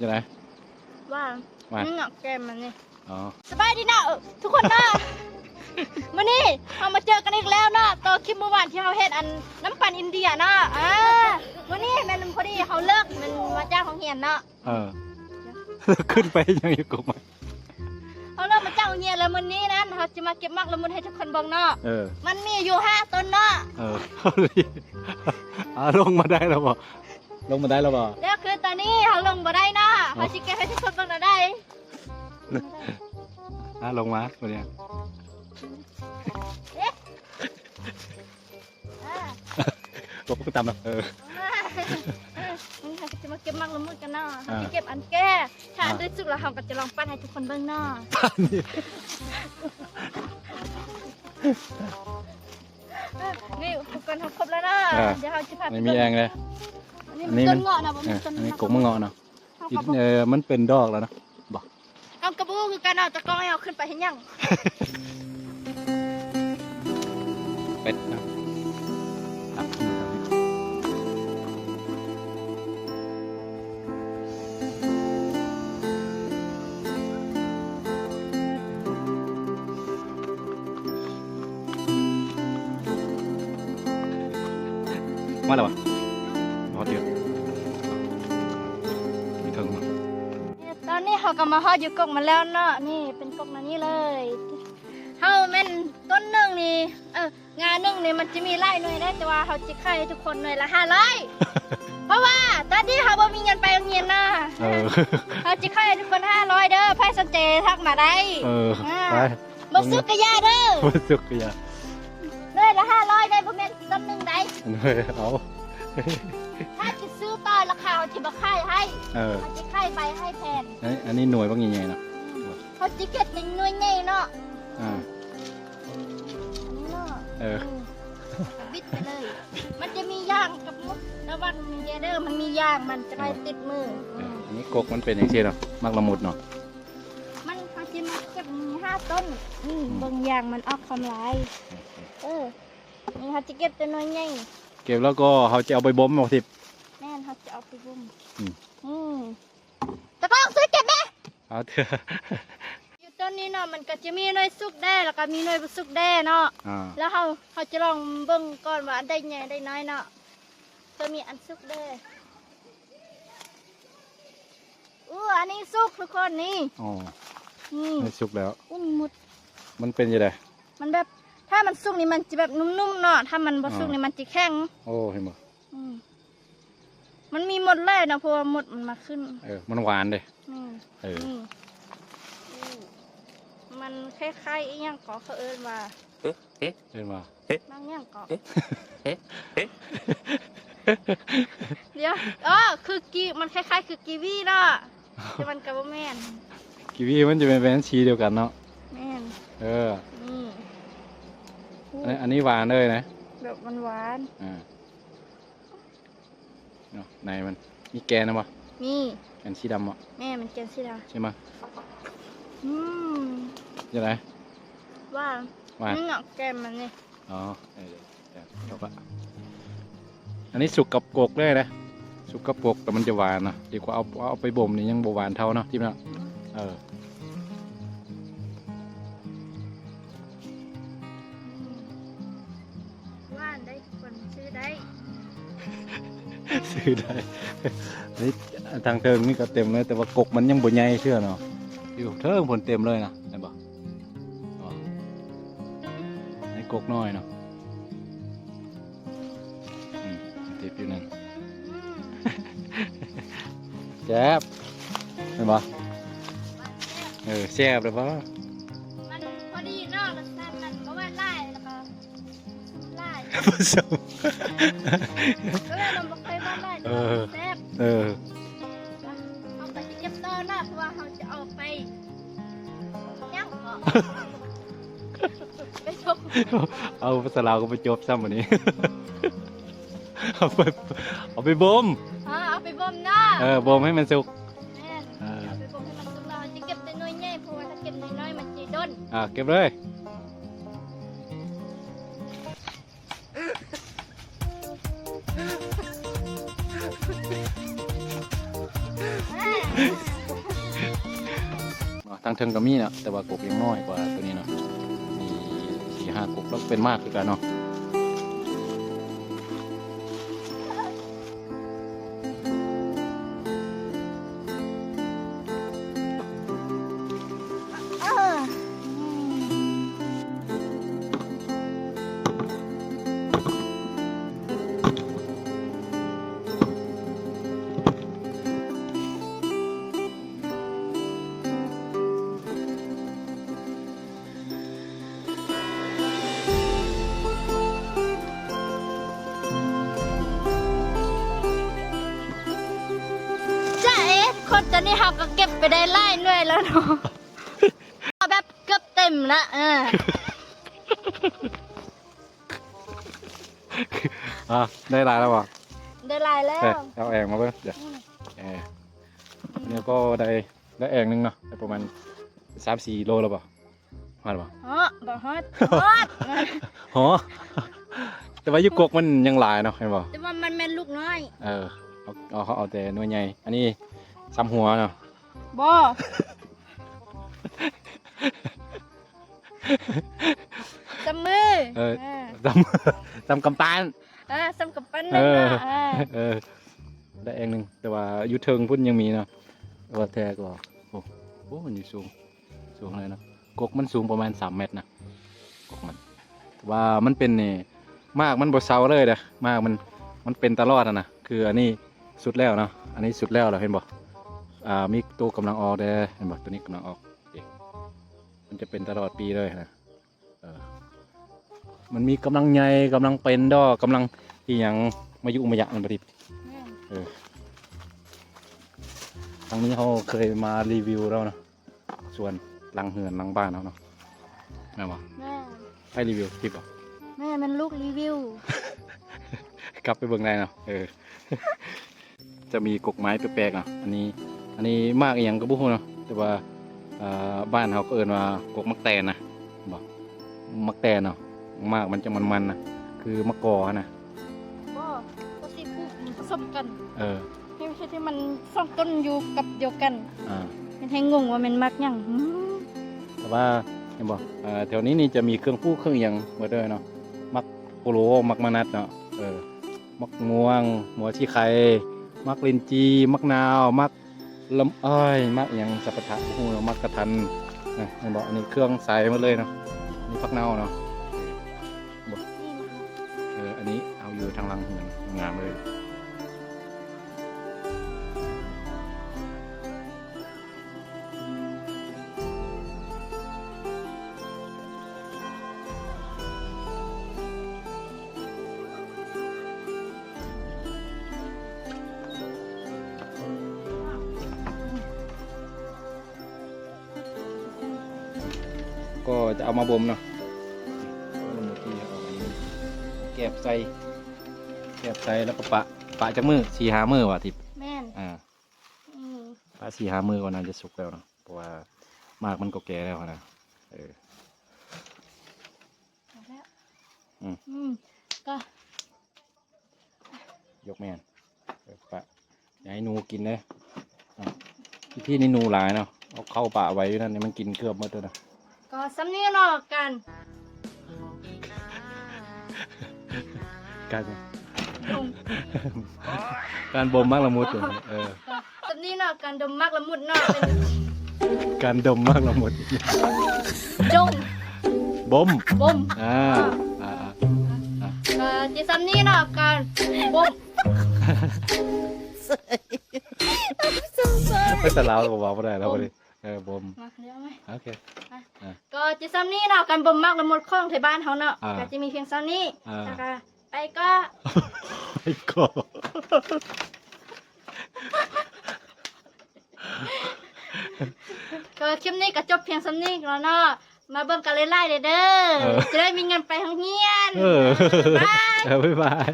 ຈັ່ງໃດ? ວ່າ ວ່າ ຍັງເງາະແກ້ມມັນນີ້. ອໍ ສະບາຍດີເນາະ ເອີ ທຸກຄົນເນາະ. ມື້ນີ້ເຮົາມາເຈີກັນອີກແລ້ວເນາະ ຕໍ່ຄລິບມື້ວານທີ່ເຮົາເຮັດອັນນ້ຳປັ່ນອິນເດຍເນາະ. ເອີ ມື້ນີ້ແມ່ນພໍດີເຮົາເລີກ ແມ່ນມາຈາກໂຮງຮຽນເນາະ. ເອີ ຂຶ້ນໄປຫຍັງຢູ່ກົກມັນ? ເຮົາເລີກມາຈາກໂຮງຮຽນແລ້ວ ມື້ນີ້ນັ້ນເຮົາຈະມາເກັບໝາກລະມຸດໃຫ້ທຸກຄົນເບິ່ງເນາະ. ເອີ ມັນມີຢູ່ຫ້າຕົ້ນເນາະ. ເອີ ເອົາ ລົງມາໄດ້ແລ້ວບໍ່? ລົງມາໄດ້ແລ້ວບໍ່? ແລ້ວຄືຕອນນີ້ເຮົາລົງບໍ່ໄດ້ເນາະ. ເອີ ເຮົາຊິເກັບໃຫ້ທຸກຄົນເບິ່ງແນວໃດ? ອ່າ ລົງມາບັດນີ້. ເອ ອ່າ ບໍ່ ບໍ່ຕຳເນາະ. ເອີ ເອີ ເຮົາຈະມາເກັບໝາກລະມຸດກັນເນາະ. ເຮົາ ອ່າ ຈະເກັບອັນແກ່ ຖ້າອັນ ອ່າ ໄດ້ສຸກແລ້ວ ເຮົາກໍຈະລອງປັ້ນໃຫ້ທຸກຄົນເບິ່ງເນາະ. ນີ້ອຸປະກອນເຮົາຄົບແລ້ວເນາະ. ອ່າ ດຽວເຮົາຈະພາໄປ ນີ້ມີແອ່ງເດ້. ອັນນີ້ມັນຕົ້ນເງາະນະ ບໍ່ແມ່ນ ເອີ ຕົ້ນ ອັນນີ້ກົກໝາກເງາະເນາະ. ເອີ ມັນເປັນດອກແລ້ວນະ ບໍ່? ເຮົາກໍບໍ່ຮູ້ຄືກັນເນາະ ຕາກ້ອງໃຫ້ເຮົາຂຶ້ນໄປເຮັດຫຍັງ? ເປັດນະ ມາແລ້ວຫວາ? ຮອດຢູ່ ມີເທິງມາ. ຕອນນີ້ເຮົາກໍມາຮອດຢູ່ກົກມັນແລ້ວເນາະ. ນີ້ເປັນກົກແນວນີ້ເລີຍ. ເຮົາແມ່ນຕົ້ນໜຶ່ງນີ້ ເອີ ງາໜຶ່ງນີ້ມັນຈະມີຫຼາຍໜ່ວຍເດ້ ແຕ່ວ່າເຮົາຈະຂາຍໃຫ້ທຸກຄົນໜ່ວຍລະຫ້າຮ້ອຍ ເພາະວ່າຕອນນີ້ເຮົາບໍ່ມີເງິນໄປໂຮງຮຽນນະ. ເອີ ເຮົາຈະຂາຍໃຫ້ທຸກຄົນຫ້າຮ້ອຍເດີ ໃຜສົນໃຈທັກມາໄດ້. ເອີ ອ່າ ໄປ. ບໍ່ສຸກກະຢ່າເດີ ບໍ່ສຸກກະຢ່າ. ໜ່ວຍລະຫ້າຮ້ອຍໄດ້ ບໍ່ແມ່ນຕົ້ນໜຶ່ງໃດ. ເອົາ ຖ້າຈະຊື້ຕໍ່ລາຄາເຮົາຈະບໍ່ຂາຍໃຫ້. ເອີ ເຮົາຈະຂາຍໃບໃຫ້ແທນ. ອັນ ອັນນີ້ໜ່ວຍບັກໃຫຍ່ໆເນາະ. ອືມ ເຮົາຈະເກັບເປັນໜ່ວຍໃຫຍ່ເນາະ. ອ່າ ອັນນີ້ເນາະ. ເອີ ອືມ ບິດໄປເລີຍ. ມັນຈະມີຢາງກັບໝົດ ລະວັງເດີ ມັນມີຢາງ ມັນຈະໄດ້ຕິດມື. ເອີ ອັນນີ້ກົກມັນເປັນຈັ່ງຊີ້ເນາະ ໝາກລະມຸດເນາະ. ມັນ ເຮົາຊິມາເກັບມີຫ້າຕົ້ນ. ອືມ ອືມ ເບິ່ງຢາງມັນອອກຄວາມລາຍ. ໂອເຄ ເອີ ນີ້ເຮົາຈະເກັບແຕ່ໜ່ວຍໃຫຍ່. ເກັບແລ້ວກໍເຮົາຈະເອົາໄປບົ່ມບໍ່ທິບ? ແມ່ນ ເຮົາຈະເອົາໄປບົ່ມ. ອືມ ອືມ ຕາກ້ອງຊ່ວຍເກັບແດ່. ເອົາເຖອະ ຢູ່ຕົ້ນນີ້ເນາະ ມັນກໍຈະມີໜ່ວຍສຸກແດ່ ແລ້ວກໍມີໜ່ວຍບໍ່ສຸກແດ່ເນາະ. ອ່າ ແລ້ວເຮົາ ເຮົາຈະລອງເບິ່ງກ່ອນວ່າອັນໃດໃຫຍ່ ອັນໃດນ້ອຍເນາະ. ກໍມີອັນສຸກແດ່. ອູ້ ອັນນີ້ສຸກທຸກຄົນນີ້. ອໍ ນີ້ ນີ້ສຸກແລ້ວ. ອຸ້ຍ ມີມົດ. ມັນເປັນຈັ່ງໃດ? ມັນແບບ ຖ້າມັນສຸກນີ້ມັນຈະແບບນຸ້ມໆເນາະ ຖ້າມັນບໍ່ສຸກນີ້ມັນຈະແຂງ. ອໍ ເຫັນບໍ່? ອືມ ມັນມີມົດຫຼາຍເນາະ ເພາະວ່າມົດມັນມາຂຶ້ນ. ເອີ ມັນຫວານເດ້. ແມ່ນ. ເອີ ອືມ ມັນຄ້າຍໆອີ່ຫຍັງເກາະ ເຂົາເອີ້ນວ່າ ເອີ ເອີ ເອີ້ນວ່າ ໝາກຫຍັງເກາະ? ດຽວ ອໍ ຄືກີ ມັນຄ້າຍໆຄືກີວີເນາະ ແຕ່ມັນກໍບໍ່ແມ່ນ. ກີວີມັນຈະແມ່ນ ແມ່ນສີດຽວກັນເນາະ. ແມ່ນ. ເອີ ອືມ ອັນນີ້ ອັນນີ້ຫວານເລີຍນະ ແບບຫວານໆ. ອ່າ ເນາະ ໃນມັນມີແກ່ນນະບໍ່? ມີ. ແກ່ນສີດຳບໍ່? ແມ່ນ ມັນແກ່ນສີດຳ. ຊິມາ. ອືມ ຈັ່ງໃດ? ຫວານ. ຫວານ. ອືມ ເນາະ ແກ່ນມັນນີ້. ອໍ ເອີ ເອົາປະ ອັນນີ້ສຸກກັບກົກເລີຍນະ ສຸກກັບກົກແຕ່ມັນຈະຫວານເນາະ. ດີກວ່າເອົາ ເອົາໄປບົ່ມນີ້ຍັງບໍ່ຫວານເທົ່າເນາະ ຈິບເນາະ. ເອີ ຫວານໄດ໋ ທຸກຄົນ ຊື້ໄດ້ ຊື້ໄດ້. ນີ້ທາງເທິງນີ້ກໍເຕັມເລີຍ ແຕ່ວ່າກົກມັນຍັງບໍ່ໃຫຍ່ເທື່ອເນາະ. ຢູ່ເທິງພຸ້ນເຕັມເລີຍນະ ເຫັນບໍ່? ອໍ ໃນກົກນ້ອຍເນາະ. ອືມ ຕິດຢູ່ນັ້ນ. ແຊບ ເຫັນບໍ່? ເອີ ແຊບເລີຍບໍ່? ມັນພໍດີເນາະ ລົດຊາດມັນບໍ່ຫວານຫຼາຍ ແລ້ວກໍ ຫຼາຍ ບໍ່ສົມ ເອີ ມັນບໍ່ຄ່ອຍຫວານຫຼາຍ ເອີ ແຕ່ວ່າມັນແຊບ. ເອີ ເຮົາກໍຊິເກັບຕໍ່ເນາະ ເພາະວ່າເຮົາຈະເອົາໄປຫຍັງເກາະ ໄປຊົມ ເອົາພາສາລາວກໍໄປຈົບຊ້ຳບັດນີ້. ເອົາໄປ ເອົາໄປບົ່ມ. ເອີ ເອົາໄປບົ່ມເນາະ. ເອີ ບົ່ມໃຫ້ມັນສຸກ. ແມ່ນ. ເອີ ເອົາໄປບົ່ມໃຫ້ມັນສຸກແລ້ວ ເຮົາຈະເກັບແຕ່ໜ່ວຍໃຫຍ່ ເພາະວ່າຖ້າເກັບໜ່ວຍນ້ອຍມັນຊິດົນ. ອ່າ ເກັບເລີຍ. ເນາະ ທາງເທິງກໍມີເນາະ ແຕ່ວ່າກົກຍັງນ້ອຍກວ່າຕົວນີ້ເນາະ ມີສີ່ຫ້າກົກ ແລ້ວເປັນໝາກຄືກັນເນາະ. ຈ໊ະເອ ຄົນຕົວນີ້ເຮົາກໍເກັບໄປໄດ້ຫຼາຍໜ່ວຍແລ້ວເນາະ ເອົາແບບເກືອບເຕັມລະ ເອີ ອ່າ ໄດ້ຫຼາຍແລ້ວບໍ່? ໄດ້ຫຼາຍແລ້ວ ເອີ ເອົາແອງມາເບິ່ງ ດຽວ ອືມ ເອີ ນີ້ກໍໄດ້ ໄດ້ແອງໜຶ່ງເນາະ ໄດ້ປະມານສາມສີ່ໂລແລ້ວບໍ່? ຮອດບໍ່? ເນາະ ບໍ່ຮອດ ຮອດ ຫໍ ແຕ່ວ່າຢູ່ກົກມັນຍັງຫຼາຍເນາະ ເຫັນບໍ່? ແຕ່ວ່າມັນແມ່ນລູກນ້ອຍ ເອີ ເອົາ ເອົາ ເອົາແຕ່ໜ່ວຍໃຫຍ່ ອັນນີ້ສ່ຳຫົວເນາະ ບໍ່ ສ່ຳມື ເອີ ເອີ ສ່ຳ ສ່ຳກຳປັ້ນ ເອີ ສ່ຳກຳປັ້ນ ເອີ ນັ້ນລະ ເອີ ເອີ ໄດ້ແອງໜຶ່ງ ແຕ່ວ່າຢູ່ເທິງພຸ້ນຍັງມີເນາະ ວ່າແທ້ກໍ ໂອ້ ໂອ້ ມັນຢູ່ສູງ ສູງເລີຍເນາະ ກົກມັນສູງປະມານສາມແມັດນະ ກົກມັນ ແຕ່ວ່າມັນເປັນນີ້ ໝາກມັນບໍ່ເຊົາເລີຍເດ້ ໝາກມັນ ມັນເປັນຕະຫຼອດຫັ້ນນະ ຄືອັນນີ້ສຸດແລ້ວເນາະ ອັນນີ້ສຸດແລ້ວ ແລ້ວເຫັນບໍ່? ອ່າ ມີໂຕກຳລັງອອກເດ້ ເຫັນບໍ່? ໂຕນີ້ກຳລັງອອກ ເອີ ມັນຈະເປັນຕະຫຼອດປີເລີຍນະ ເອີ ມັນມີກຳລັງໃຫຍ່ ກຳລັງເປັນດອກ ກຳລັງອີ່ຫຍັງ ມາຍຸມາຍະ ແມ່ນບໍ່ທິບ? ແມ່ນ ເອີ ທາງນີ້ເຮົາເຄີຍມາຣີວິວແລ້ວເນາະ ສວນຫຼັງເຮືອນຫຼັງບ້ານເຮົາເນາະ ແມ່ນບໍ່? ແມ່ນ ໃຜຣີວິວ? ທິບບໍ່? ແມ່ນ ແມ່ນລູກຣີວິວ ກັບໄປເບິ່ງໄດ້ເນາະ ເອີ. ຈະມີກົກໄມ້ແປກໆເນາະ ອັນນີ້ ອັນນີ້ໝາກອີ່ຫຍັງກໍບໍ່ຮູ້ເນາະ ແຕ່ວ່າ ເອີ ບ້ານເຮົາກໍເອີ້ນວ່າກົກໝາກແຕນນະ ບໍ່ ໝາກແຕນເນາະ ໝາກມັນຈະມັນໆນະ ຄືໝາກກໍຫັ້ນນະ ບໍ່ ກໍຊິປູກປະສົມກັນ ເອີ ເຮັດ ເຮັດໃຫ້ມັນສອງຕົ້ນຢູ່ກັບດຽວກັນ ອ່າ ເຮັດໃຫ້ງົງວ່າແມ່ນໝາກຫຍັງ ອືມ ແຕ່ວ່າ ເຫັນບໍ່ ເອີ ແຖວນີ້ນີ້ຈະມີເຄື່ອງປູກເຄື່ອງອີ່ຫຍັງໝົດເລີຍເນາະ ໝາກໂປໂລ ໝາກມະນັດເນາະ ເອີ ໝາກມ່ວງ ຫົວສີໄຄ ໝາກລິ້ນຈີ່ ໝາກນາວ ໝາກລຳ ເອີຍ ໝາກຫຍັງ ສັບປະທະ ບໍ່ຮູ້ເນາະ ໝາກກະທັນນະ ເຫັນບໍ່ ອັນນີ້ເຄື່ອງໃສ່ໝົດເລີຍເນາະ ມີຜັກເນົ່າເນາະ ເຫັນບໍ່ ເອີ ອັນນີ້ເຮົາຢູ່ທາງຫຼັງເຮືອນ ງາມເລີຍ. ກໍຈະເອົາມາບົ່ມເນາະ ບ່ມທີ່ເອົາມາແກບໃສ່ ແກບໃສ່ແລ້ວກໍປະ ປະຈັກມື້ ສີ່ຫ້າມື້ຫວາ ທິບ? ແມ່ນ ອ່າ ອືມ ປະສີ່ຫ້າມື້ກໍໜ້າຈະສຸກແລ້ວເນາະ ເພາະວ່າໝາກມັນກໍແກ່ແລ້ວຫັ້ນນະ ເອີ ອືມ ອືມ ກໍ ຍົກແມ່ນ ເອີ ປະ ຢ່າໃຫ້ໜູກິນເດີ ອ່າ ທີ່ນີ້ໜູຫຼາຍເນາະ ເອົາເຂົ້າປະໄວ້ຢູ່ນັ້ນ ໃຫ້ມັນກິນເກືອບໝົດເລີຍນະ. ກໍສ່ຳນີ້ເນາະ ການ ການຫຍັງ? ບົ່ມ ການບົ່ມໝາກລະມຸດ ເອີ ກໍສ່ຳນີ້ເນາະ ການດົມໝາກລະມຸດເນາະ ເປັນ ການດົມໝາກລະມຸດ ດົມ ບົ່ມ ບົ່ມ ອ່າ ອ່າ ອ່າ ອ່າ ກໍຊິສ່ຳນີ້ເນາະ ການບົ່ມ ພາສາລາວກໍເວົ້າບໍ່ໄດ້ແລ້ວບັດນີ້ ເອີ ບົ່ມ ມາ ເອົາໃໝ່ ໂອເຄ ອ່າ ກໍຈະສ່ຳນີ້ເນາະ ການບົ່ມໝາກລະມຸດຂອງໄທບ້ານເຮົາເນາະ ອ່າ ກໍຈະມີພຽງສ່ຳນີ້ ອ່າ ແລ້ວກໍໄປກໍ ໄປກໍ ກໍຄລິບນີ້ກໍຈົບພຽງສ່ຳນີ້ກ່ອນເນາະ ມາເບິ່ງກັນຫຼາຍໆເດີ ເອີ ຈະໄດ້ມີເງິນໄປໂຮງຮຽນ ເອີ ບາຍ ເອີ ບາຍບາຍ.